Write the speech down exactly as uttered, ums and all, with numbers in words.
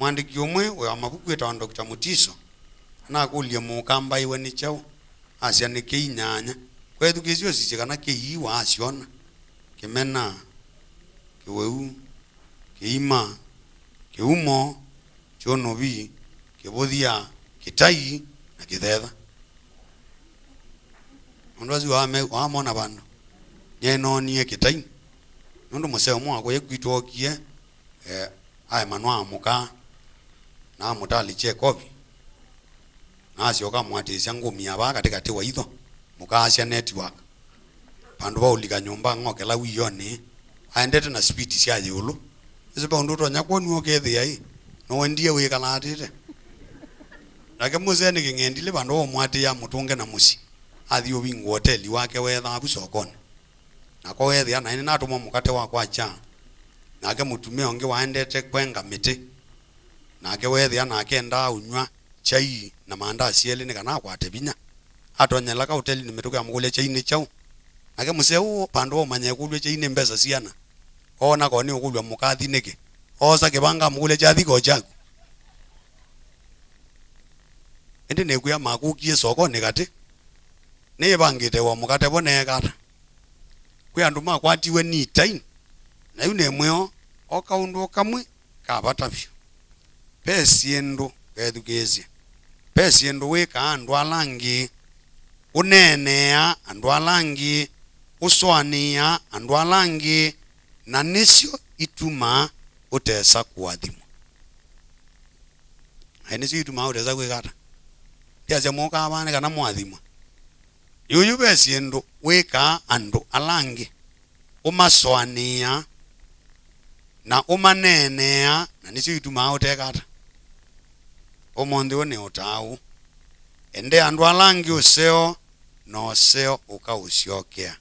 Mwandĩki ũmwe wa mavuku wĩtawa Doctor Mutiso anakũlilye mũka mbaĩwe nĩ kyaũ, asya, "Nĩ kĩi nyanya." Kwethukĩĩsya ũsisye kana kĩi ii wasyona: kĩmena, kĩweu, kĩima, kĩumo, kyũnũvi, kĩvũthya, kĩtai, na kĩthetha. Maũndũ asu waame-, waamona vandũ? Nĩnoonie kĩtai. Nũndũ mũseo ũmwe wakwa kwitũ ookie, eh, aema nwaamũka, na amũtalĩkya ĩkovi, na asyoka amũatĩĩsya ngũmia vaa katĩkatĩ wa itho, mũkaasya network. Vandũ va ũlika nyũmba ang'okela wĩonĩ, aendete na speed sya ĩũlũ. Ĩsu ve ũndũ ũtonya kwonw'a ũkethĩa ĩ, nowendie wĩkalaatĩte. Nake mũsee nĩ kĩng'endilĩ, vandũ va ũmũatĩĩa amũtũnge na mũsyĩ, athi ũvingũa oteli wake weethaa vu sokonĩ. Nako weethĩa naĩ nĩnatũmwa mũkate wa kwakya, nake mũtumĩa ũngĩ waendete kwenga mĩtĩ, nake weethĩa nake endaa ũnyw'a kyai na maandasi elĩ nĩ kana akwate vinya. Atonyela ka ũtelinĩ mĩtũkĩ amũkũlya, "Kyai nĩ kyaũ?" Nake mũseo ũũ, vandũ va ũmanya ekũlw'a kyai nĩ mbesa siana, oona ko nĩ ũkũlw'a mũkathi nĩkĩ, oosa kĩvanga amũkũlya, "Kyathi ko kyaku?" Ĩndĩ nĩkwĩa makũkie sokonĩ katĩ, nĩĩvangĩte wa mũkate vo neeka ata? Kwĩ andũ makwatiwe nĩ itai, na yu nĩ mwĩo o kaũndũ o kamwe ka vata vyũ. Ve syĩndũ, ethukĩĩsye, ve syĩndũ wĩkaa andũ ala angĩ, ũneeneaa andũ ala angĩ, ũsũanĩaa andũ ala angĩ, na nĩsyo itumaa ũtesa kũathimwa. Aĩ nĩsyo itumaa ũtesa kwĩka ata? Ndiasya mũkaa vaa nĩ kana mũathimwe. Yuyu ve syĩndũ wĩkaa andũ ala angĩ, ũmasũanĩaa na ũmaneeneaa, na nĩsyo itumaa ũteka ata? Ũmũnthĩ ũũ nĩ ũtaa ũũ: Endea andũ ala angĩ ũseo, na ũseo ũkaũsyokea.